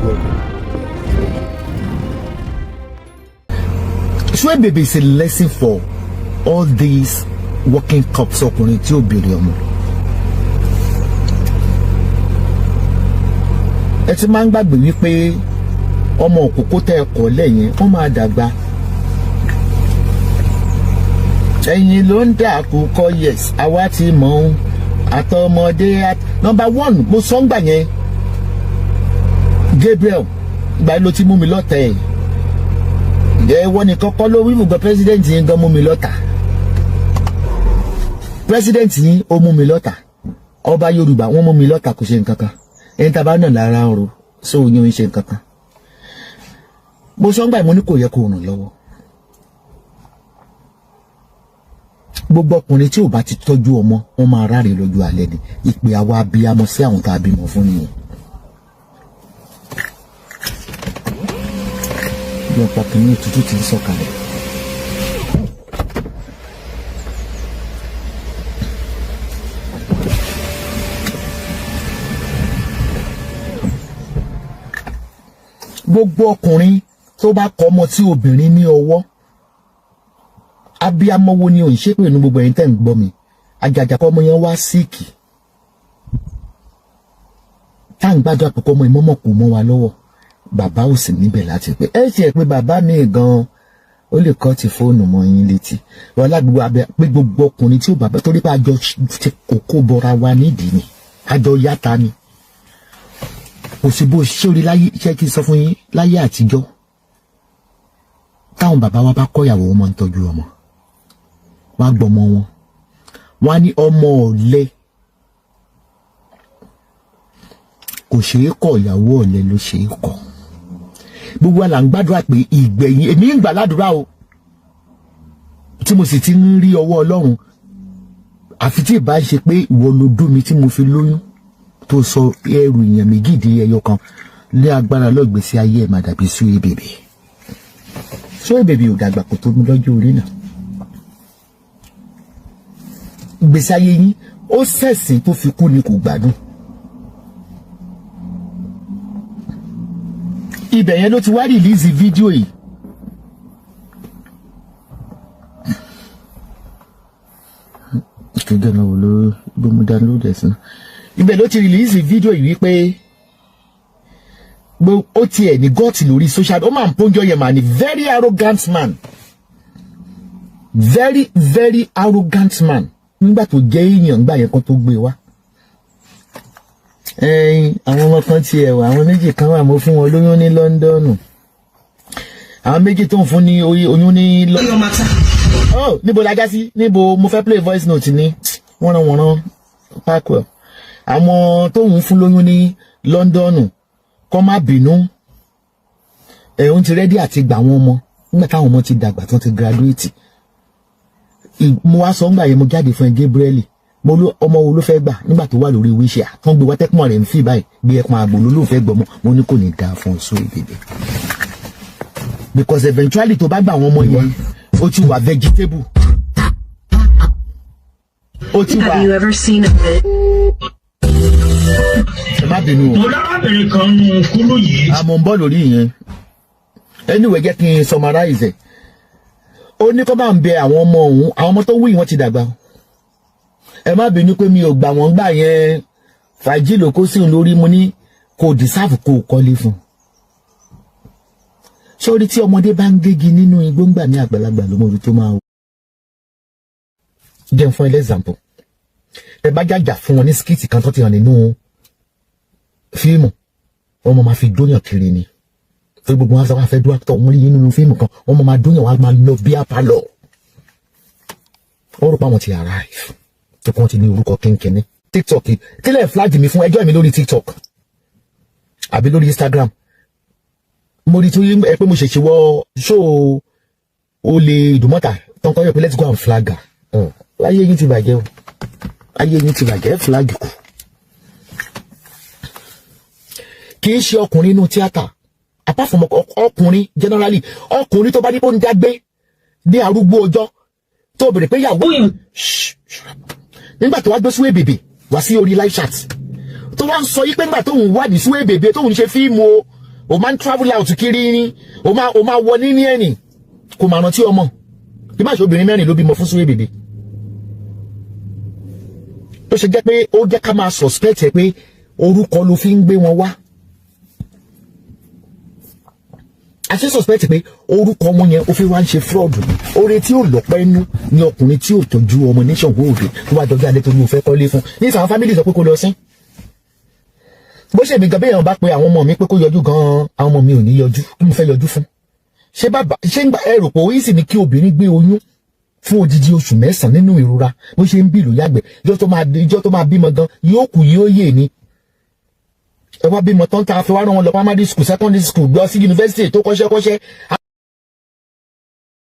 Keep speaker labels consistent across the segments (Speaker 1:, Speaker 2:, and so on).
Speaker 1: Welcome.
Speaker 2: Suebebe is a lesson for all these working cops, ọkùnrin tí ò béèrè ọmọ. Ẹ ti máa ń gbàgbé wípé ọmọ òkókó tẹ́ ẹ kọ́ lẹ́yìn, wọ́n máa dàgbà. Ẹ̀yin ló ń dà kúkọ. Yes, àwa ti mọ̀ ọ́n àtọmọdé. Number one, mo sọ ń gbà yẹn, Gabriel, ìgbà ló ti mú mi lọ́tẹ̀ ẹ̀. Ẹ wọ́n ní kọ́kọ́ ló wí gbogbo. President yín gan mú mi lọ́tà. President yín, ó mú mi lọ́tà. Ọba Yorùbá, wọ́n mú mi lọ́tà. Kò ṣe nǹkan kan. Ẹni tá a bá nà lára ń ro sóò yín, ń ṣe nǹkan kan. Mo sọ ń gbà, mo ní kò yẹ kó ràn lọ́wọ́. Gbogbo ọkùnrin tí ò bá ti tọ́jú ọmọ wọn máa ráre lójú alẹ́ ni. Ìpè àwa abiyamọ sí àwọn tá a bímọ fún nìyẹn. Bí ọ̀pọ̀ kìíní, òtútù ti ń sọ̀kalẹ̀. Gbogbo ọkùnrin tó bá kọ ọmọ tí obìnrin ní ọwọ́, abiyamọ wo ni ò ń ṣépè ní? Gbogbo ẹ̀yin tẹ́ ń gbọ́ mi, àjàjà kọ́ ọmọ yẹn wá sick, tá à ń gbàdúrà pé kọ́ ọmọ ìmọ̀mọ̀ kò mọ́ wa lọ́wọ́, bàbá ò sì níbẹ̀ láti pé ẹ ṣe pé bàbá mi gan-an ó lè kọ́ ti fóònù mọ́ yín létí. Wọn lágbègbè abẹ pé gbogbo ọkùnrin tí ò bàbá, torí pé àjọ ti kókó bọra wa nídìí ni, àjọ yáta ni. Kò sí bó ṣé orí láyé. Ṣé kí n sọ fún yín, láyé àtijọ́, táwọn bàbá wa bá kọ́yàwó, wọn máa ń tọ́jú ọmọ wọn, á gbọ́mọ wọn, wọn á ní ọmọ ọ̀lẹ kò ṣeé kọ̀, ìyàwó ọ̀lẹ ló ṣeé kọ̀. Gbogbo wa là ń gbàdúrà pé ìgbẹ̀yìn, èmi ń gbà ládùúrà o, tí mo sì ti ń rí ọwọ́ Ọlọ́run, àfi tí ìbá ṣe pé ìwọ ló dún mi tí mo fi lóyún, tó sọ ẹrù èèyàn méjì di ẹyọ kan ní agbára lọ́gbèsí ayé ẹ̀, máa dàbí Suebebe. Suebebe ò dàgbà kó tó mú lọ́jọ́ orí náà. Ìgbésí ayé yín, ó ṣẹ̀sìn tó fi kú ni, kò gbádùn. Ibẹ̀ yẹn ló ti wá release fídíò yìí. Kéde náà wò ló ló mú download ẹ̀ sí. Ibẹ̀ ló ti release fídíò yìí wípé ó tiẹ̀ ní guts lórí social, ó máa ń pọ́njọ́ yẹn mà ní. Very arrogant man, very very arrogant man. Nígbà tó jẹ́ èèyàn nígbà yẹn kan tó gbé wá, ẹyin àwọn ọmọ kan tiẹ̀ wà, àwọn méjì kan wà, mo fún wọn lóyún ní London, àwọn méjì tó ń fún ní oyún ní London. Oh, níbo la já sí? Níbo mo fẹ́ play voice note ní wọ́nranwọ̀nran parkwell. Àwọn tó ń fún lóyún ní London, kọ́ má bínú, ẹ̀ ń ti ready àti gbà wọ́n ọmọ nígbà táwọn ọmọ ti dàgbà tán, ti graduate. Mo wá sọ ńgbà yẹn, mo jáde fún ẹ, Gabriel, mo ló ọmọ wo ló fẹ́ gbà nígbà tó wà lórí wíṣẹ́ tó ń gbé wá, tẹ́kùn rẹ̀ ń fi báyìí gbé ẹpọn àgbò ló lóun fẹ́ gbọmọ. Mo ní kò ní dáa fún Suebebe, because eventually, tó bá gbà àwọn ọmọ yẹn, ó ti wà vegetable, ó ti wà.
Speaker 3: Have you ever seen a bit?
Speaker 2: Ẹ má bínú o.
Speaker 4: Mo lárábìnrin kan nù kúlù yìí.
Speaker 2: Àmọ́ ń bọ̀ lórí ìyẹn. Anyway, jẹ́ kí n summarize ẹ̀. Ó ní kó bá ń bẹ àwọn ọmọ òun, àwọn ọmọ tó wí, wọ́n ti dàgbà o. Ẹ má bínú pé mi ò gbà wọ́n gbà yẹn, fàájì ló kó sí òun lórí. Mo ní kò deserve kó o kọ́lé fún un. Sórí tí ọmọdé bá ń gégi nínú igbó ńgbà ní, àgbàlagbà ló mọ ibi tó máa wò. Jẹ́ fún ẹ example, ẹ bá jàjà fún wọn ní skit kan tó ti hàn nínú fíìmù, wọn máa fi dóyàn kiri ni. Torí gbogbo wọn sọ wọn fẹ́ dún actor, wọn rí nínú fíìmù kan, wọn máa dóyàn, wọn máa lọ bí apalọ. Wọ́n rò pé àwọn ti arrive, tó kàn ti ní orúkọ kínkínní. TikTok kílẹ̀ flag mi fún ẹjọ́ mi lórí TikTok àbí lórí Instagram. Mo rí torí ẹ pé mo ṣèṣe wọ ṣó olè Ìdùmọ̀tà tó ń kọ́ yẹ pé let's go and flag her. Ayé yín ti bàjẹ́ o, ayé yín ti bàjẹ́. Flag kù kì í ṣe ọkùnrin inú tíátà, apart from ọkùnrin generally, ọkùnrin tó bá ní kó ń dágbé ní arúgbó ọjọ́ tó bèrè pé yàwó nígbà tó wá gbé Suebebe wá sí orí live chat, tó wá ń sọ yí pé nígbà tóun wà ní Suebebe, tóun ṣe fíìmù o, O máa ń travel out kiri ní o máa wọ níní ẹ̀nì kò máa rántí ọmọ. Bí má ṣe obìnrin mẹ́rin ló bímọ fún Suwe Bèbè, tó ṣe jẹ́ pé ó jẹ́ ká máa suspect ẹ pé orúkọ ló fi ń gbé wọn wá. A ṣe suspect pé orúkọ wọn yẹn ó fi wá ń ṣe fraud. Oore tí ò lọ́pẹ́ nú ni ọkùnrin tí ò tọ́jú ọmọ ní Ṣàngó Òde tó wá dọjọ́ alẹ́ tó ní o fẹ́ kọ́lé fún. Ní ìsàn family sọ pé kó lọ sí. Bó ṣe mi gan, béèyàn bá pe àwọn ọmọ mi pé kó yọjú gan, àwọn ọmọ mi ò ní yọjú. Kí mo fẹ́ yọjú fún? Ṣé bàbá ṣé ń gba ẹ rò pé ó sì ní kí obìnrin gbé oyún fún odidi oṣù 9 nínú ìrora, bó ṣe ń bì ló yàgbẹ́, ìjọ tó máa bímọ gan yóò kù yóò yè ni. Ẹ wá bímọ tán, tá a fi wá rán wọn lọ primary school, secondary school, lọ sí university tó kọ́ṣẹ́ kọ́ṣẹ́.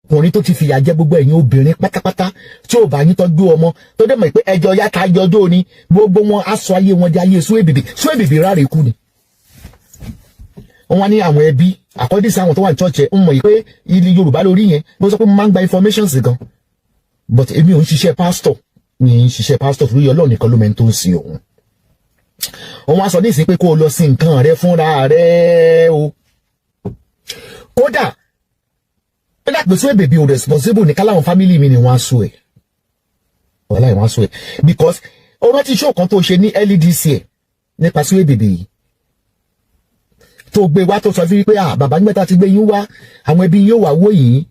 Speaker 2: Ọkùnrin tó ti fìyà jẹ gbogbo ẹ̀yin obìnrin pátápátá, tí ò bá yín tọ́jú ọmọ, tó dẹ̀ mọ̀ pé ẹjọ́ yàtà yọjọ́ ni gbogbo wọn á sọ ayé wọn di ayé Suwe Bèbè. Suwe Bèbè ráre kú ni. Wọ́n wá ní àwọn ẹbí àkọ́dí sí àwọn tó wà ní church ẹ̀ ń mọ̀ yìí pé ilé Yorùbá lórí yẹn. Mo sọ pé mo máa ń gba informations gan, but èmi ò ń ṣiṣẹ́ pastor, mi ń ṣiṣẹ́ pastor torí Ọlọ́run nìkan ló mẹ́ni tó ń sin òun. Wọ́n wá sọ ní ìsìn pé kó o lọ sin nǹkan rẹ fúnra rẹ o. Kódà ó dà pé Suwe Bèbè ò responsible ní káláwọn family mi ni wọ́n á sùn ẹ̀, wàhálà wọ́n á sùn ẹ̀, because ó rántí show kan tó ṣe ní LEDC ẹ̀ nípa Suwe Bèbè yìí tó gbé wá, tó sọ fún wípé, ah, bàbá, nígbà tá a ti gbé yín wá, àwọn ẹbí yóò wá wó yìí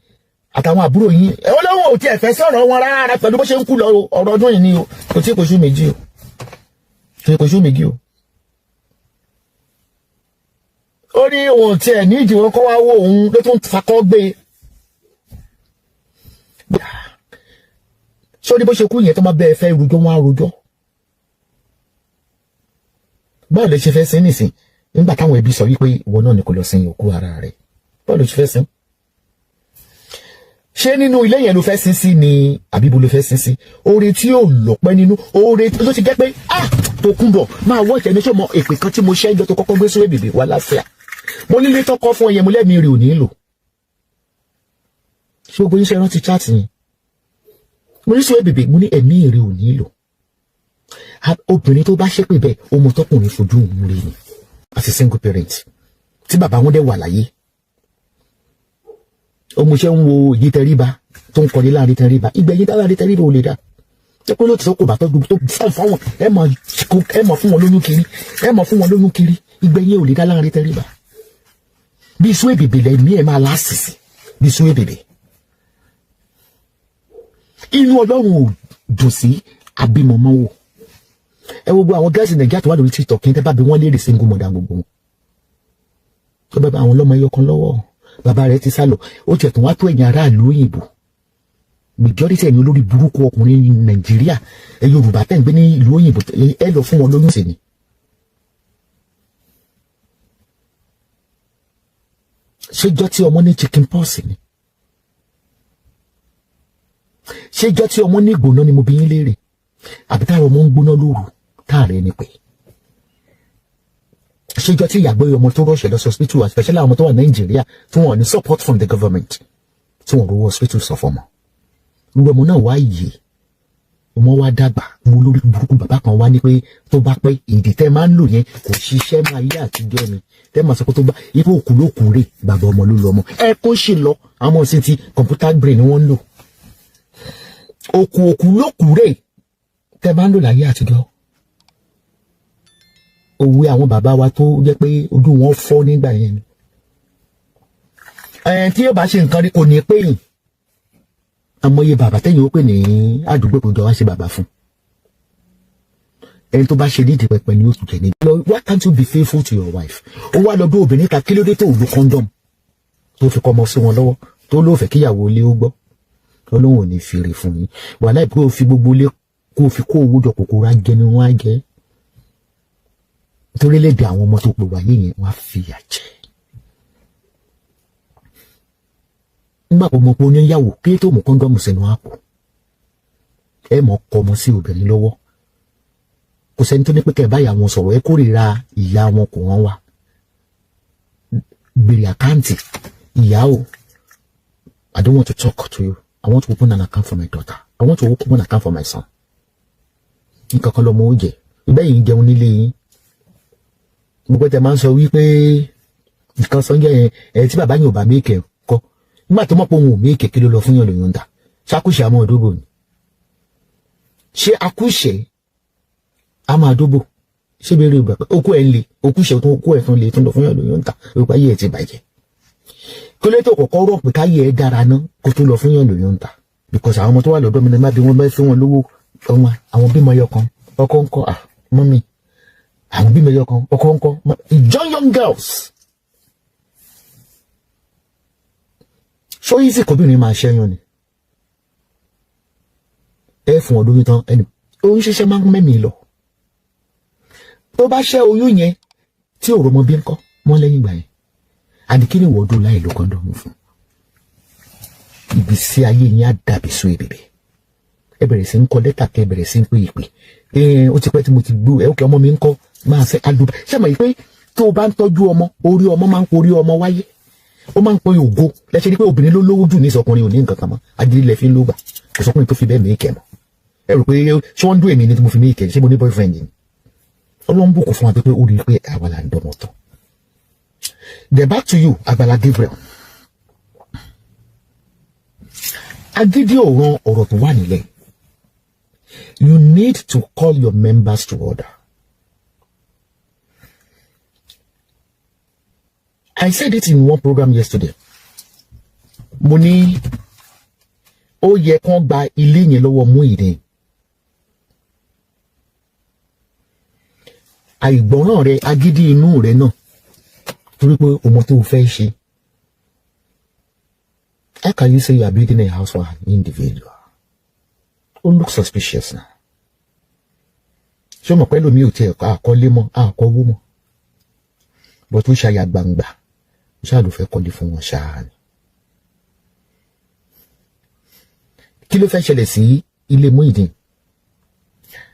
Speaker 2: àtàwọn àbúrò yín. Ẹ olóhùn ò tiẹ̀ fẹ́ sọ̀rọ̀ wọn rárá pẹ̀lú bó ṣe ń kú lọ. Ọ̀rọ̀ ọdún yìí ni o, kò tí ì kóṣù 2 o, kò tí ì kóṣù 2 o. Ó ní òun tiẹ̀ ní ìdí wọn kọ́ wá wó òun ló tún fakọ́ gbé. Sórí bó ṣe kú yẹn, tó máa bẹ́ẹ̀ fẹ́ rojọ́, wọn á rojọ́. Báwo lè ṣe fẹ́ sin nísìn, nígbà táwọn ẹbí sọ wípé ìwọ náà ni kò lọ sin òkú ara rẹ̀? Báwo ló ṣe fẹ́ sin? Ṣé nínú ilé yẹn ló fẹ́ sin sí ni, àbí ibo ló fẹ́ sin sí? Oore tí yóò lọ́pẹ́ nínú, oore tó ti jẹ́ pé, ah, Tókunbọ̀ máa wọ́ ìṣẹ́ ní sọ́mọ èpè kan tí mo ṣẹ́ ìjọ tó kọ́kọ́ gbé Suwe Bèbè wá láfíà. Mo nílé tọkọ fún ẹyẹ, mo lẹ́mìí rè ò ní lò. Ṣé gbogbo yín ṣe rántí chat yẹn? Mo ní Suwe Bèbè, mo ní ẹ̀mí rè ò ní lò. Obìnrin tó bá ṣépè bẹ́ẹ̀, ọmọ tọkùnrin fojú òun rí ni. As a single parent tí bàbá wọn dẹ̀ wà láyé, ọmọọṣẹ́ ń wo èyí tẹríba tó ń kọ́ni láàrin tẹríba, ìgbẹ̀yìn tá láàrin tẹríba ò lè dá. Ṣé pé lóòótọ́ kò bá tọ́jú tó fọ́n fáwọn, ẹ mọ̀ fún wọn lóyún kiri, ẹ mọ̀ fún wọn lóyún kiri, ìgbẹ̀yìn ò lè dá láàrin tẹríba. Bí Suwe Bèbè lẹ́mí ẹ̀ máa lásìsì bí Suwe Bèbè. Inú Ọlọ́run ò dùn sí abímọmọ wò. Ẹ wo gbogbo àwọn girls Nàìjíríà tó wà lórí TikTok, kí n tẹ́ bá bí wọ́n léèrè, single mother gbogbo wọn. Tó bá bá àwọn ọlọ́mọ ẹyọ kan lọ́wọ́, bàbá rẹ̀ ti sálọ. Ó tiẹ̀ tún wá tó ẹ̀yìn aráàlú òyìnbó, majority ẹ̀yin olórí burúkú ọkùnrin Nàìjíríà, ẹ Yorùbá tẹ̀ ń gbé ní ìlú òyìnbó, ẹ lọ fún wọn lóyún sí ni. Ṣéjọ́ tí ọmọ ní chicken pox ni? Ṣéjọ́ tí ọmọ ní ìgbóná ni mo bí yín léèrè? Àbí táwọn ọmọ ń gbóná lóru táàrẹ ni pé ṣéjọ́ tí ìyàgbé ọmọ tó rọ̀ṣẹ̀ lọ sí hospital, especially àwọn ọmọ tó wà Nàìjíríà tí wọ́n ní support from the government, tí wọ́n rówó hospital sọ fọmọ, irú ọmọ náà wá yìí, ọmọ wa dàgbà, wo lórí burúkú bàbá kan wá ní pé tó bá pẹ́, èdè tẹ́ máa ń lò yẹn kò ṣiṣẹ́ máa yé àtijọ́ ni tẹ́ máa sọ pé tó bá ipò òkú ló kù rè, bàbá ọmọ ló lọ ọmọ ẹ kó sì lọ. Àwọn ọmọ sí ti computer brain ni wọ́n ń lò. Òkú òkú ló kù rè tẹ́ máa ń lò láyé àtijọ́, òwe àwọn bàbá wa tó jẹ́ pé ojú wọn fọ́ nígbà yẹn ni. Ẹ̀ tí yóò bá ṣe nǹkan rí kò ní pé yìí, àmọye bàbá tẹ́yìn ó pè ní àdúgbò kò jọ wá ṣe bàbá fún ẹni tó bá ṣe nídìí pẹpẹ ni ó tún jẹ ní. Why can't you be faithful to your wife? Ó wá lọ bí obìnrin ta, kí ló dé tó lo condom tó fi kọ́ ọmọ sí wọn lọ́wọ́, tó lóò fẹ́ kíyàwó ilé ó gbọ́? Ọlọ́run ò ní fèrè fún yín. Wàhálà ìpè ó fi gbogbo ilé kó o fi kó owó jọ, kòkòrò ajẹni wọn á jẹ torí léde àwọn ọmọ tó pè wáyé yẹn, wọn á fìyà jẹ. Nígbà tó mọ pé oníyàwó kí tó mú kọ́ńdọ́ọ̀mù sínú àpò, ẹ mọ̀ kọ́ ọmọ sí obìnrin lọ́wọ́. Kò sẹ́ni tó ní pé kẹ́ ẹ bá ìyá wọn sọ̀rọ̀, ẹ kórìíra ìyá wọn kò wọ́n wá gbèrè àkáǹtì ìyá o. I don't want to talk to you. I want to open an account for my daughter. I want to open an account for my son. Nǹkan kan lọmọ ó jẹ ìbẹ́ yìí ń jẹun nílé yín. Gbogbo tẹ máa ń sọ wípé Nǹkan sọ́njẹ́ yẹn ẹ̀ tí bàbá yẹn ò bá make ẹ̀ kọ́. Nígbà tó mọ̀ pé òun ò make ẹ̀, kí ló lọ fún yàn lóyún ta? Ṣàkúṣe àmọ́ òdóbò ni. Ṣé akúṣe a máa dóbò? Ṣé bẹ́ẹ̀ rí ìgbà pé okú ẹ̀ ń le, okúṣe tó okú ẹ̀ tún le, tún lọ fún yàn lóyún ta? Orúkọ ayé ẹ̀ ti bàjẹ́. Kí ló tó kọ́kọ́ rọ̀ pé káyé ẹ̀ dára ná kó tó lọ fún yàn lóyún ta? Because àwọn ọmọ tó wà lọ́dọ̀ mi ní má bí wọ́n bá fún wọn lówó ọmọ, àwọn bímọ ẹyọ kan, ọkọ ńkọ́? À mummy, àwọn bímọ ẹyọ kan, ọkọ ńkọ́? Young young girls. Ṣó easy kóbìnrin máa ṣẹ́yún ni? Ẹ fún ọ lóyún tán, ẹni oyún ṣiṣẹ́ máa ń mẹ́mìí lọ. Tó bá ṣẹ́ oyún yẹn tí òrò mọ bí ń kọ́ mọ́ lẹ́yìn ìgbà yẹn, àní kí ni ìwọ́dún láì lo condom fún? Ìgbésí ayé yín á dàbí sún èbèbè. Ẹ bẹ̀rẹ̀ sí ń kọ lẹ́tà, kẹ bẹ̀rẹ̀ sí ń pè ìpè. Ó ti pẹ́ tí mo ti gbó ẹ. Ókè, ọmọ mi ń kọ́ máa fẹ́ alùpùpù. Ṣé àmọ́ yìí pé tó o bá ń tọ́jú ọmọ, orí ọmọ máa ń porí ọmọ wáyé, ó máa ń pọ́n ògo lẹ́sẹ̀ ní pé obìnrin ló lówó jù ní ìsọkùnrin ò ní nǹkan kan mọ́. Adílẹ̀ fi ń ló gbà, kò sọkùnrin tó fi bẹ́ẹ̀ mí kẹ̀ mọ́. Ẹ rò pé ṣé wọ́n ń dún èmi ní tí mo fi mí kẹ̀? Ṣé mo ní boyfriend ni? Ọlọ́run bùkún fún wa pé ó rí i pé àwa là ń dọ́mọ tán. Then back to you, Agbala Gabriel. Agídí ọ̀ràn ọ̀rọ̀ tó wà nílẹ̀. You need to call your members to order. I said it in one program yesterday. Mo ní ó yẹ kán gba ilé yẹn lọ́wọ́ Muyideen. Àìgbọ́ràn rẹ, agídí inú rẹ náà, torí pé ọmọ tó fẹ́ ṣe. How can you say you are building a house for an individual? Ó look suspicious now. Ṣé o mọ̀ pé lómi ò tiẹ̀ àkọlé mọ́, àkọwó mọ́? But ó ṣàyà gbangba, ṣáà ló fẹ́ kọ́lé fún wọn ṣáà ni. Kí ló fẹ́ ṣẹlẹ̀ sí ilé Muyideen?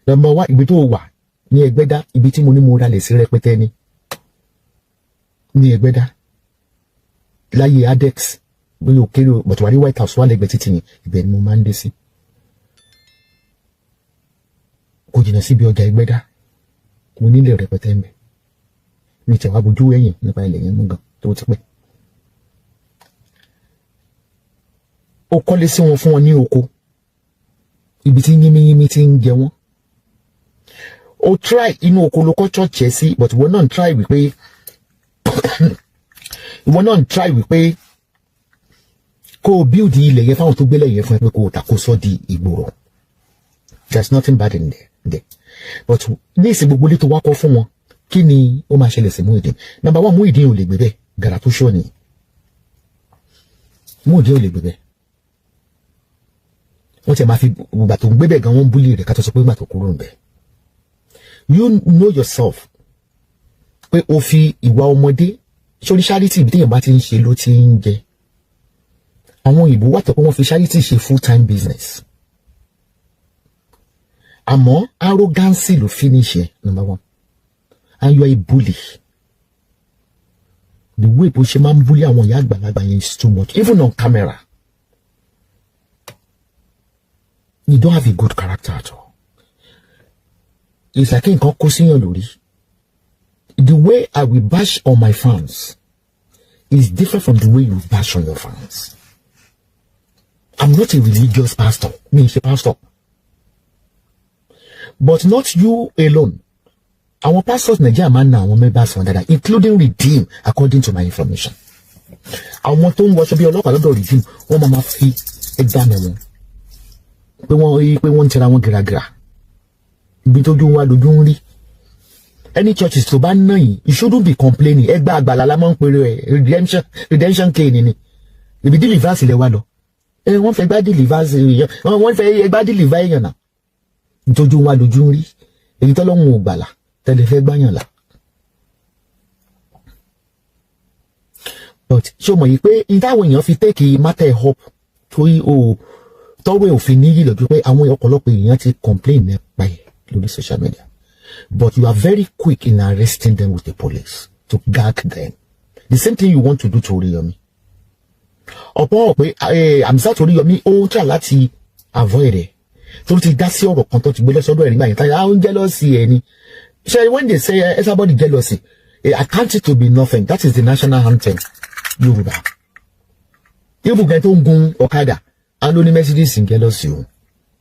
Speaker 2: Lọ́mọ wá ibi tó wà ní Ẹgbẹ́dá, ibi tí mo ní mo ralẹ̀ sí rẹpẹtẹ ni ní Ẹgbẹ́dá láyé Adex, bóyá òkèrè bọ̀tù wà ní White House wà lẹ́gbẹ̀ẹ́ títì yẹn, ibẹ̀ ni mo máa ń dé sí. Kò jìnnà síbi ọjà Ẹgbẹ́dá, mo nílẹ̀ rẹpẹtẹ ń bẹ. Mi tẹ̀ wá bójú ẹ̀yìn nípa ilẹ̀ yẹn mú gan tó ti pẹ́. Ó kọ́lé sí wọn fún wọn ní oko ibi tí yínmíyínmí ti ń jẹ wọ́n. Ó try inú oko ló kọ́ church ẹ̀ sí, but ìwọ náà ń try wípé ìwọ náà ń try wípé kó o build ilẹ̀ yẹn fáwọn tó gbélé yẹn fún ẹ, pé kó o tà, kó sọ di ìgboro. There is nothing bad in there. But ní ìsìn gbogbo ilé tó wá kọ́ fún wọn, kí ni ó máa ṣẹlẹ̀ sí Muyideen? Number one, Muyideen ò lè gbé bẹ́ẹ̀, gàrà tó ṣọ́ ni. Muyideen ò lè gbé bẹ́ẹ̀. Wọ́n ti máa fi ìgbà tó ń gbé bẹ́ẹ̀ gan, wọ́n ń bully rẹ̀, ká tó sọ pé ìgbà tó kúrò ń bẹ̀. You know yourself pé o fi ìwà ọmọdé sórí charity. Ibi téèyàn bá ti ń ṣe ló ti ń jẹ. Àwọn òyìnbó wà tó pé wọ́n fi charity ṣe full time business, àmọ́ arrogance ló finish ẹ̀. Number one, and you are a bully. The way bó ṣe máa ń bully àwọn ìyá àgbàlagbà yẹn is too much, even on camera. You don't have a good character at all. It's like nǹkan kó síyàn lórí. The way I will bash on my fans is different from the way you bash on your fans. I'm not a religious pastor. Mi ì ṣe pastor. But not you alone. Àwọn pastors Nàìjíríà máa ń na àwọn members wọn dáadáa, including Redeem, according to my information. Àwọn tó ń wọṣọ bí ọlọ́pàá lọ́dọ̀ Redeem, wọ́n máa ma fi ẹgbàá mi wọn. Pé wọ́n rí pé wọ́n ń tẹra wọn gìràgìrà. Ibi tójú wa lójú ń rí. Any churches tó bá ná yìí, you shouldn't be complaining. Ẹgbẹ́ àgbàlá la máa ń pèrè ẹ̀, redemption, redemption cane ni. Ibi deliverance lẹ wá lọ. Ẹ wọ́n fẹ́ gbá deliverance èèyàn, wọ́n fẹ́ gbá deliver èèyàn náà. Nítorí wa lójú ń rí. Èyí tọ́lọ́hún ò gbàlà tẹ́lẹ̀ fẹ́ gbáyàn là. But ṣé o mọ̀ yìí pé n táwọn èèyàn fi take matter up torí o tọ́wọ́ òfin níyì lọ́jọ́ pé àwọn ọ̀pọ̀lọpọ̀ èèyàn ti complain nípa ẹ̀ lórí social media, but you are very quick in arresting them with the police to gag them. The same thing you want to do to Oriyomi. Ọ̀pọ̀ pé Hamzat Oriyomi, ó ń try láti avoid ẹ̀ tó ti dá sí ọ̀rọ̀ kan tó ti gbé lọ́sọ́dọ̀ ẹ̀ nígbà yẹn táyà ó ń jealousy ẹ̀ ni. Ṣe when they say everybody jealousy, I count it to be nothing. That is the national anthem Yorùbá. Ibùgbẹ́ tó ń gun ọ̀kadà á ló ní Mercedes ń gẹ́ lọ́sí o.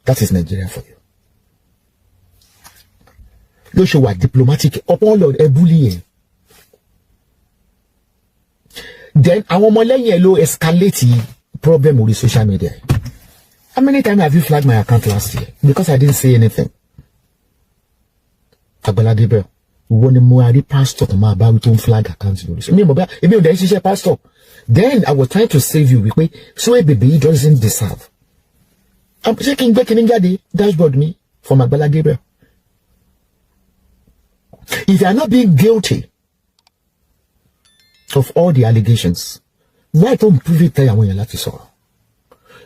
Speaker 2: That is Nigeria for you. Ló ṣe wà diplomatic upon Lord ẹbúlì yẹn. Then àwọn ọmọlẹ́yìn ẹ̀ ló escalate problem orí social media. How many times have you flagged my account last year? Because I didn't say anything. Agbala Gabriel, ìwọ ni mo rí pastor tó máa bá wí tó ń flag account lórí. So mi ò mọ̀ bá èmi ò dẹ̀ ń ṣiṣẹ́ pastor. Then I was trying to save you wípé so a baby doesn't deserve. Ṣé kí n gbé kíní jáde dashboard mi from Agbala Gabriel? If you are not being guilty of all the allegations, why don't prove it tell àwọn èèyàn láti sọ̀rọ̀?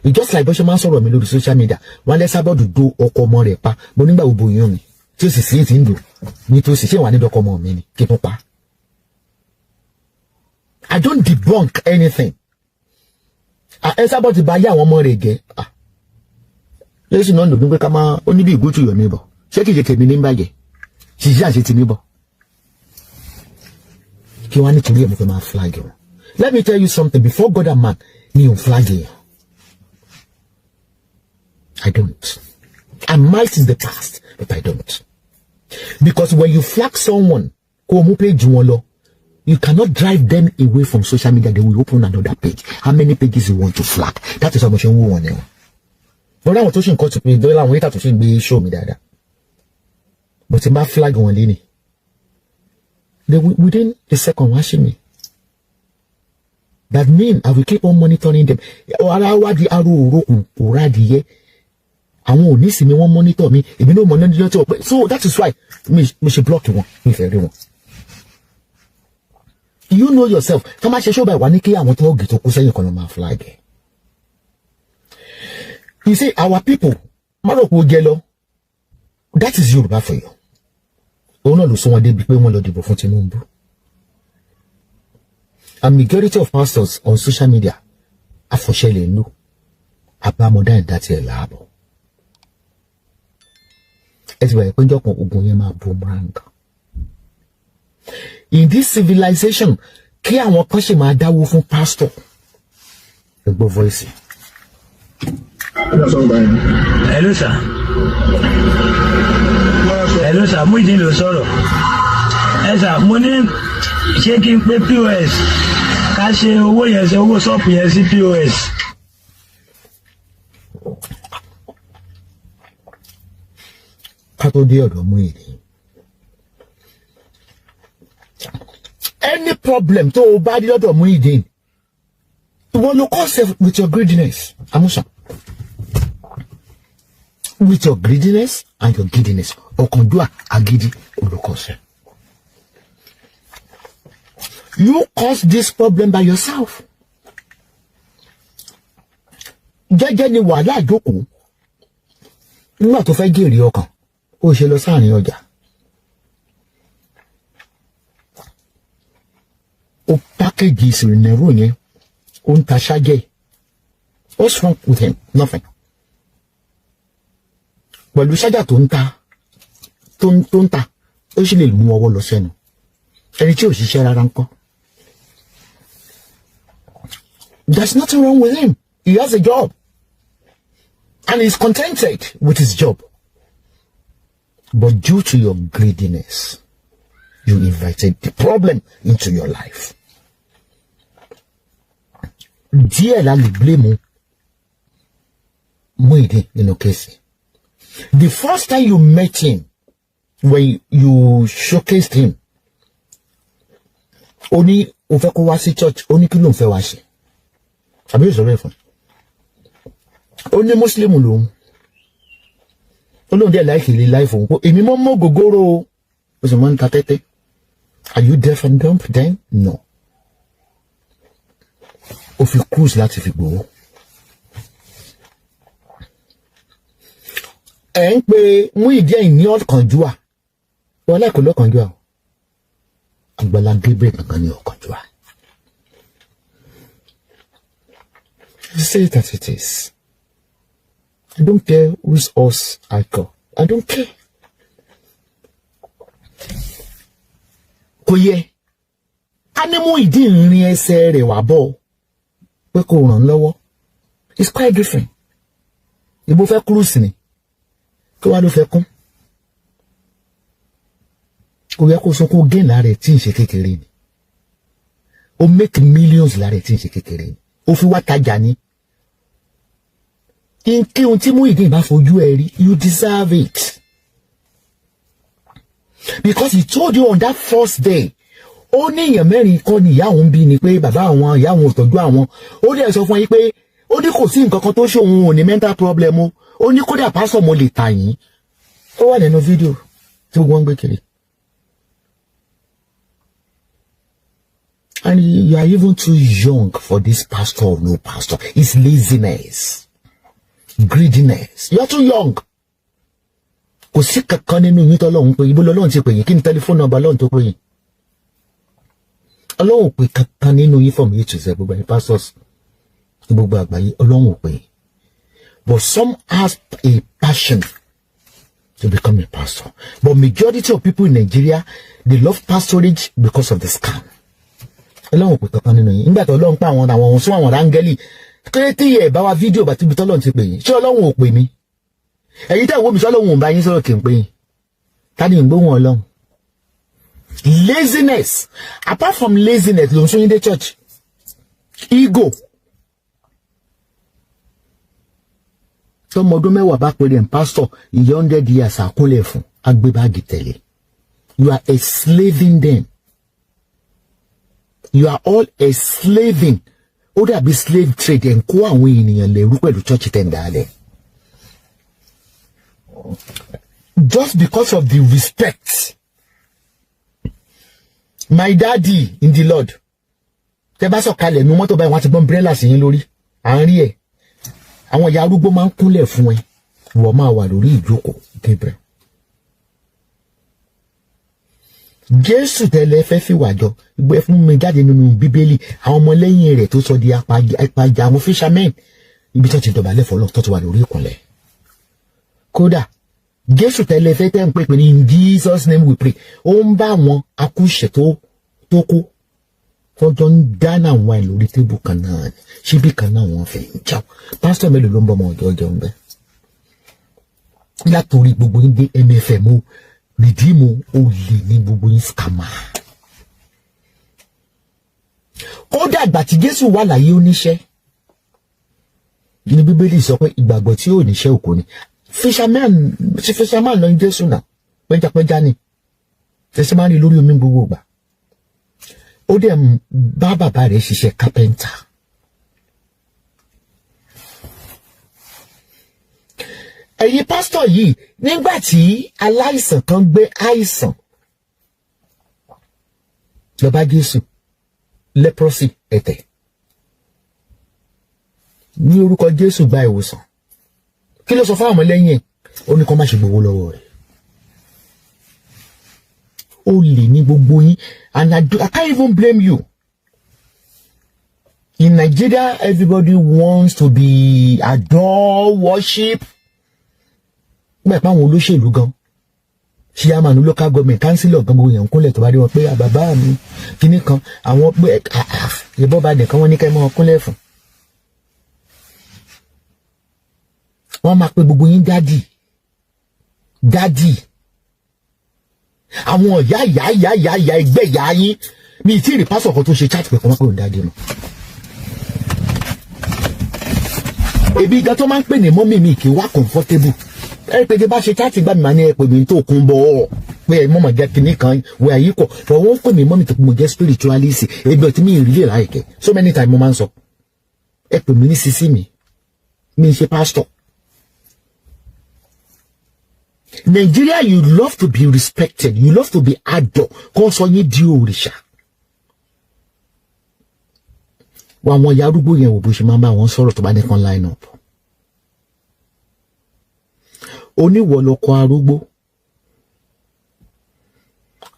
Speaker 2: It's just like bó ṣe máa ń sọ̀rọ̀ mi lórí social media. Wọ́n lẹ́ sábọ̀dù do ọkọ ọmọ rẹ̀ pa. Mo nígbà wo bòyún mi tí ó sì sí ti ń dùn ní tó sì ṣé wà nídọ̀kọ ọmọ mi ni kí n tún pa. I don't debunk anything. Ẹ sábọ̀ ti bá yé àwọn ọmọ rẹ̀ jẹ́. Jésù náà lòdùn pé ká máa ó ní bí ìgútù yọ̀ mí bọ̀. Ṣé kìí ṣe tèmi ní bàjẹ́? Ṣìṣẹ́ àṣẹ tèmi bọ̀. Kí wọ́n á nítorí ẹ̀ mo fẹ́ máa flag wọn. Let me tell you something, before God and man, mi ò flag yẹn. I don't. I might in the past, but I don't. Because when you flag someone, kó o mú page wọn lọ, you cannot drive them away from social media. They will open another page. How many pages you want to flag? That is how much you wọ́n wọn. Lórí àwọn tó ṣì ń kọ́ tó pé lórí àwọn hater tó ṣì ń gbé show mi dáadáa. But tí n bá flag wọn lé ní. They will, within the second wá ṣe mi. That mean I will keep on monitoring them. Ara wá di aró òrókùn òrá adìyẹ. Àwọn ò ní sinmi, wọ́n monitor mi, èmi náà monitor pé. So that is why mi ṣe block wọn, mi fẹ́ rí wọn. You know yourself, tó máa ṣe ṣó báyìí wá ní kí àwọn tó ọ̀gì tó kú sẹ́yìn kan ló máa flag ẹ̀. You see, our people, má rò pé ó jẹ lọ. That is Yorùbá for you. Òun náà ló sún wọn débi pé wọ́n lọ dìbò fún Tinubu. And majority of pastors on social media, àfọ̀ṣẹ́ lè ń lò. Àbámọ̀dá ẹ̀dá tiẹ̀ láàbọ̀. Ẹ ti bẹ̀rẹ̀ pé njọ́ kan ogun yẹn máa boomerang. In this civilization, kí àwọn kan ṣe máa dáwó fún pastor. Ẹ gbọ́ voice.
Speaker 4: Hello sir. Hello sir, Muyideen ló sọ̀rọ̀. Ẹ sir, mo ní ṣé kí n pé POS ká ṣe owó yẹn, ṣe owó ṣọ́ọ̀pù yẹn sí POS.
Speaker 2: Ká tó dé ọ̀dọ̀ Muyideen. Any problem tó o bá dé lọ́dọ̀ Muyideen, ìwọ ló cause it with your greediness, Amusa. With your greediness and your giddiness, ọ̀kánjúà, agídí, ló cause it. You cause this problem by yourself. Jẹ́jẹ́ ni wàhálà jókòó. Nígbà tó fẹ́ jèrè ọkàn, ó ṣe lọ sáàrin ọjà. Ó pákéjì ìsìnrìnàrò yẹn, ó ń ta ṣájẹ́. What's wrong with him? Nothing. Pẹ̀lú ṣájà tó ń ta, tó ń ta, ó sì lè mú ọwọ́ lọ sẹ́nu. Ẹni tí ò ṣiṣẹ́ rárá ń kọ́. There's nothing wrong with him. He has a job. And he's contented with his job. But due to your greediness, you invited the problem into your life. Díẹ̀ la lè blame Muyideen nínú case. The first time you met him, when you showcased him, ó ní ó fẹ́ kó wá sí church, ó ní kí ló ń fẹ́ wá ṣe. Àbí yóò sọ̀rọ̀ ẹ̀ fún. Ó ní Muslim lòun. Ó lóun dẹ̀ láìkì ilé láìfò òun. Èmi mọ́ mọ́ gògóró o. Ó sì máa ń ta tẹ́tẹ́. Are you deaf and dumb then? No. Ó fi cruise láti fi gbowó. Ẹ ń pe Muyideen ní ọ̀kánjúà. Wọ́n lẹ́kọ̀ọ́ lọ́kànjúà o. Àgbàlá Gabriel kankan ní ọ̀kánjúà. Say it as it is. I don't care whose horse I call. I don't care. Kò yẹ. Ká ní Muyideen rin ẹsẹ̀ rẹ̀ wá bọ̀ pé kò ràn lọ́wọ́, it's quite different. Ìbò fẹ́ cruise ni, kí wàá ló fẹ́ kún? Kò yẹ kó sunkún. Gain lára ẹ̀ tí ń ṣe kékeré ni ó make millions lára ẹ̀ tí ń ṣe kékeré ni ó fi wá tajà ní kí ohun tí Muyideen bá fojú ẹ rí. You deserve it because he told you on that first day, ó ní èèyàn mẹ́rin kọ́ ni ìyá òun bí, ni pé bàbá àwọn, ìyá òun ò tọ́jú àwọn. Ó dẹ̀ sọ fún yín pé ó ní kò sí nǹkan kan tó ṣe òun, ò ní mental problem o. Ó ní kódà pásọ̀ mo lè tà yín. Ó wà nínú fídíò tí wọ́n ń gbé kiri. And you are even too young for this pastor or no pastor. It's laziness, greediness. You are too young. Kò sí kankan nínú yín tọ́lọ́run pé ibo lọ́lọ́run ti pè yín. Kí ni tẹlifóònù nọ́mbà Ọlọ́run tó pè yín? Ọlọ́run pè kankan nínú yín from A to Z. Gbogbo ẹ̀yin pastors ní gbogbo àgbáyé, Ọlọ́run ò pè yín. But some has a passion to become a pastor, but majority of people in Nigeria, they love pastorage because of the scam. Ọlọ́run ò pè kankan nínú yín. Nígbà tó Ọlọ́run pa àwọn àwọn ohun sún àwọn rángẹ́lì kéré tí ẹ̀ bá wa fídíò bá tíbi tọ́lọ́run ti pè yín, ṣé Ọlọ́run ò pè mí? Ẹ̀yin tẹ́ wo mi, ṣé Ọlọ́run ò bá yín sọ̀rọ̀? Kì í pè yín. Ta ni ìgbóhùn Ọlọ́run? Laziness. Apart from laziness ló ń sún yín dé church, ego. Tọmọ ọdún 10 bá pèrè ń pásítọ̀, ìyá 100 years àkúnlẹ̀ fún agbébáàgì tẹ̀lé. You are enslaving them. You are all enslaving. Ó dàbí slave trade. Ẹ̀ ń kó àwọn ènìyàn lẹ́rú pẹ̀lú church tẹ̀ ń dálẹ̀ just because of the respect. My daddy in the Lord, tẹ bá sọ̀kalẹ̀ nu mọ́tò báyìí, wọ́n ti gbọ́n umbrella sí yín lórí. À ń rí ẹ̀, àwọn ìyá arúgbó máa ń kúnlẹ̀ fún ẹ, wọ́n máa wà lórí ìjókòó. Gabriel Jésù tẹ́lẹ̀ fẹ́ fìwà jọ gbé fún mi jáde nínú Bíbélì, àwọn ọmọlẹ́yìn rẹ̀ tó sọ di apájà, àwọn fishermen, ibi tó ti dọ̀bálẹ̀ fọlọ́, tó ti wà lórí ìkúnlẹ̀. Kódà Jésù tẹ́lẹ̀ fẹ́ tẹ́ ń pè pé ní "In Jesus' name we pray", ó ń bá àwọn akúṣẹ̀ tó kú tọ́jọ́ ń dáná àwọn ẹ̀ lórí tébù kan náà ni, síbí kan náà wọ́n fi ń jẹun. Pásítọ̀ mélòó ló ń bọ́ ọmọ ọjọ́ jẹun bẹ́ẹ̀? Látòrí gbogbo yín dé MFM o, Redeem o, lè ní gbogbo yín, scammer. Kódà ìgbà tí Jésù wà láyé, oníṣẹ́ ní Bíbélì sọ pé ìgbàgbọ́ tí ò níṣẹ́ òkú ni. Fisherman, ṣe fisherman lọ ní Jésù náà, pẹjapẹja ni, fisherman rí lórí omi gbogbo ìgbà. Ó dẹ̀ bá bàbá rẹ̀ ṣiṣẹ́ kápẹ́ńtà. Ẹ̀yin pásítọ̀ yìí, nígbà tí aláìsàn kan gbé àìsàn lọ bá Jésù, leprosy, ẹ̀tẹ̀, ní orúkọ Jésù gba ìwòsàn, kí ló sọ fáwọn ọmọlẹ́yìn ẹ̀? Ó ní kó má ṣe gbowó lọ́wọ́ rẹ̀. Ó lè ní gbogbo yín, and I can't even blame you. In Nigeria, everybody wants to be adore, worship. Nígbà pé àwọn olóṣèlú gan, chairman local government, councillor gan, gbogbo yẹn ń kúnlẹ̀ tó bá rí wọn pé bàbá mi kíní kan, àwọn pé ìbọn bá nìkan wọ́n ní kẹ́ mọ́ kúnlẹ̀ fún. Wọ́n máa pe gbogbo yín daddy daddy, àwọn ìyá ìyá ìyá ìyá ìyá ẹgbẹ́ ìyá yín. Mi ì tí ì rí pásọ̀ kan tó ṣe chat pé kọ́ máa pè òun daddy mọ́. Èmi gan tó máa ń pè ní mọ́mì mi kì í wá comfortable. Ẹ pé tí bá ṣe chat gbà mí, máa ní ẹ pè mí tó kún bọ̀ ọ́ pé ẹ mọ̀mọ̀ jẹ́ kinní kan wẹ̀ ayé kọ̀ fọ̀. Wọ́n pè mí mọ́mì tó mo jẹ́ spiritualist. Ebi ọtí mi ì rí lè láìkẹ́. So many times mo máa ń sọ, ẹ pè mí ní sisi mi, mi ṣe pastor. Nigeria, you love to be respected, you love to be adored, kó sọ yín di òrìṣà. Wọ àwọn ìyá arúgbó yẹn, wò bó ṣe máa ń bá wọn sọ̀rọ̀ tó bá ní kan line up. Oníwọ̀ lọkọ arúgbó.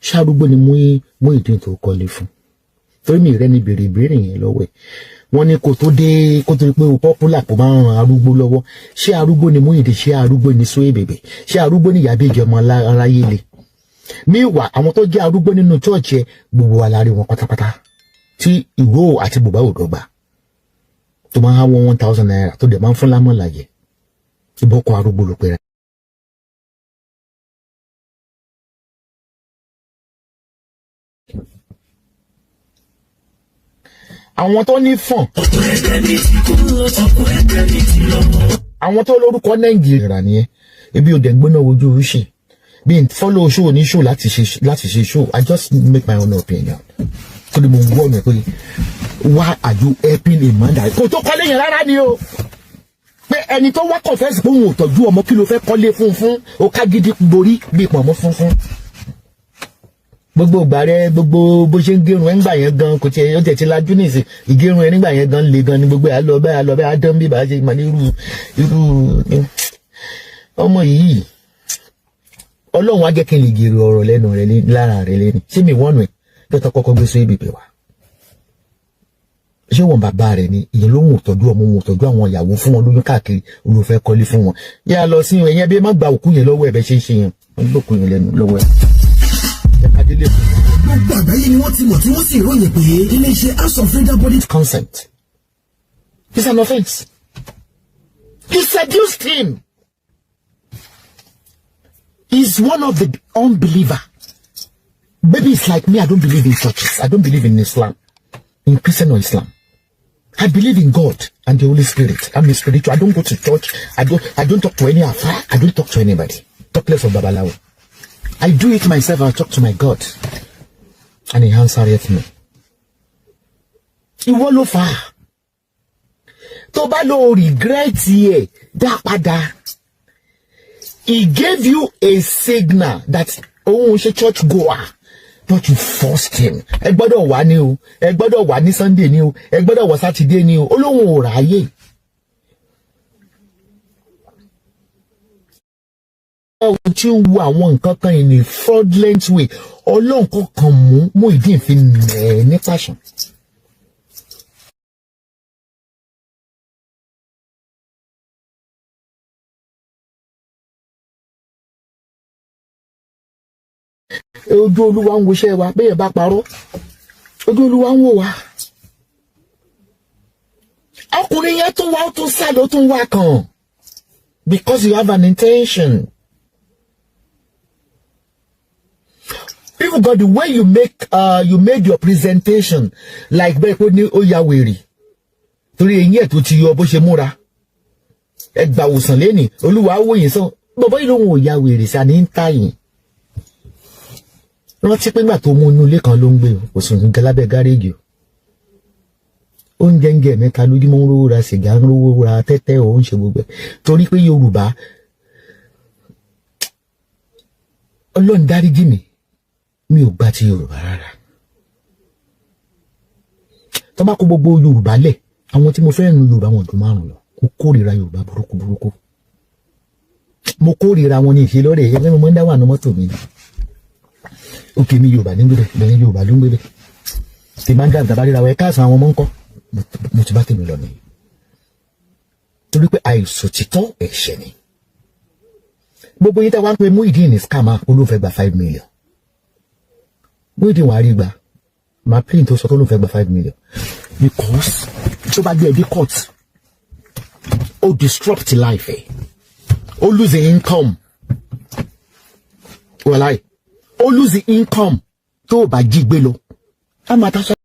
Speaker 2: Ṣárúgbó ni Muyideen tó kọ́lé fún. Torí mi rẹ́ ni béèrè ìbéèrè yẹn lọ́wọ́ ẹ̀. Wọ́n ní kó tó dé, kó tó di pé o popular, kó máa ń ran arúgbó lọ́wọ́. Ṣé arúgbó ni Muyideen? Ṣé arúgbó ni Suebebe? Ṣé arúgbó ni Ìyábẹ̀jẹ̀ ọmọ aráyé le? Míwà àwọn tó jẹ́ arúgbó nínú church ẹ, gbogbo wa la rí wọn pátápátá. Tí ìró àti bùbá ò dọ́gba, tó máa ń há ₦1,000, tó dẹ̀ máa ń fún lámọ̀láyè ìbọ́kọ̀ arúgbó ló pera. Àwọn tó ní fọ̀n, àwọn tó lórúkọ Nàìjíríà nìyẹn. Ebi ò dẹ̀ gbóná wojú oríṣi bí n follow show ní show láti ṣe show. I just make my own opinion, torí mo ń gbọ́ mi pé, why are you helping a man that kò tó kọ́lé yẹn rárá ni o, pé ẹni tó wá confess pé òun ò tọ́jú ọmọ, kí ló fẹ́ kọ́lé fún? O ká gidi borí bí pọ̀nmọ́ funfun. Gbogbo ìgbà rẹ, gbogbo bó ṣe ń gérun ẹ ńgbà yẹn gan, kò tiẹ̀ ó tiẹ̀ ti lajú nìsín. Ìgérun ẹ nígbà yẹn gan le gan ni. Gbogbo ẹ lọ bẹ́ẹ̀, lọ bẹ́ẹ̀, á dán bí bàá ṣe mà ní irú irú ọmọ yìí. Ọlọ́run á jẹ́ kí n lè gèrè ọ̀rọ̀ lẹ́nu rẹ lára rẹ lẹ́nu. Ṣé mi wọ́n nù ẹ̀ tó kọ́kọ́ gbé sí ibìbẹ̀ wá? Ṣé wọn bàbá rẹ ni? Ìyẹn ló ń tọ́jú ọmọ wọn, tọ́jú àwọn ìyàwó, fún wọn lóyún káàkiri, olùfẹ́ kọ́lé fún wọn. Yà lọ sí ẹ̀yìn ẹbí, má gba òkú yẹn lọ́wọ́ ẹ̀. Bẹ́ ṣe ń ṣe yẹn, wọ́n gbé òkú yẹn lẹ́nu lọ́wọ́ ẹ̀.
Speaker 1: Gbogbo àgbáyé ni wọ́n ti mọ̀, tí wọ́n sì ròyìn pé iléeṣẹ́ House of Freedom Body.
Speaker 2: Consent is an offence. You seduced him. He's one of the unbeliever. Maybe it's like me. I don't believe in churches. I don't believe in Islam, in Christian or Islam. I believe in God and the Holy Spirit. I'm a spiritual. I don't go to church. I don't talk to any alfa. I don't talk to anybody. Talk less of Babalawo. I do it myself. I talk to my God. And he answered me. Ìwọ ló fà á. Tó bá lọ regret ẹ̀, dá padà. He gave you a signal that òun ṣe church goer, but you forced him. Ẹ gbọ́dọ̀ wá ní o, ẹ gbọ́dọ̀ wá ní Sunday ní o, ẹ gbọ́dọ̀ wá Saturday ní o. Ó lóun ò ráyè. Ohun tí ń wo àwọn nǹkan kan in a fraudulent way, Ọlọ́run kọ̀ọ̀kan mú Muyideen fi nẹ̀ ní pàṣán. Ojú Olúwa ń woṣẹ́ wa. Bẹ́ẹ̀ bá parọ́, ojú Olúwa ń wò wá. Ọkùnrin yẹn tún wá, ó tún sá ló tún wá kàn, because you have an intention. Even God, the way you made your presentation, like bẹ́ẹ̀ pé ní ó ya wèrè torí eyín ẹ̀ tó ti yọ, bó ṣe múra, ẹ gbà wòsàn lẹ́nìí, Olúwa wò yín sàn. Bàbá yìí lòun ò ya wèrè sí àní ń tà yín. Rántí pé nígbà tó mú inú ilé kan ló ń gbé o, kò sùn nǹkan lábẹ́ gáréèjì o. Oúnjẹ ń jẹ mẹ́ta lójúmọ́, ń rówó ra sìgá, ń rówó ra tẹ́tẹ́, ò ń ṣe gbogbo ẹ̀ torí pé Yorùbá. Ọlọ́run dáríjì mi, mi ò gbà ti Yorùbá rárá. Tó bá kó gbogbo Yorùbá lẹ̀, àwọn tí mo fẹ́ràn Yorùbá, wọn ju márùn lọ. Mo kórìíra Yorùbá burúkú burúkú. Mo kórìíra wọn ní ìṣe lọ́rẹ̀ ẹgbẹ́. Mo máa ń dá wà ní mọ́tò mi. Òkè mi, Yorùbá ní gbébẹ̀ bẹ́ẹ̀, Yorùbá ló ń gbébẹ̀ tí máa ń dá àgbà ríra wa. Ẹ káàsán, àwọn ọmọ ń kọ́. Mo ti bá tèmi lọ nìyí, torí pé àìsòtítọ́ ẹ̀ṣẹ̀ ni. Gbogbo yín tá wá ń pe Muyideen ní scammer, olóòfẹ́ gba 5 million. Muyideen wàá rí gbà máa plane tó sọ tó lóòfẹ́ gba 5 million, because tó bá gbé ẹ dé court, ó disrupt life ẹ, ó lose income. Wàláì, ó lose income. Tó o bá jí gbé lọ, á máa ta.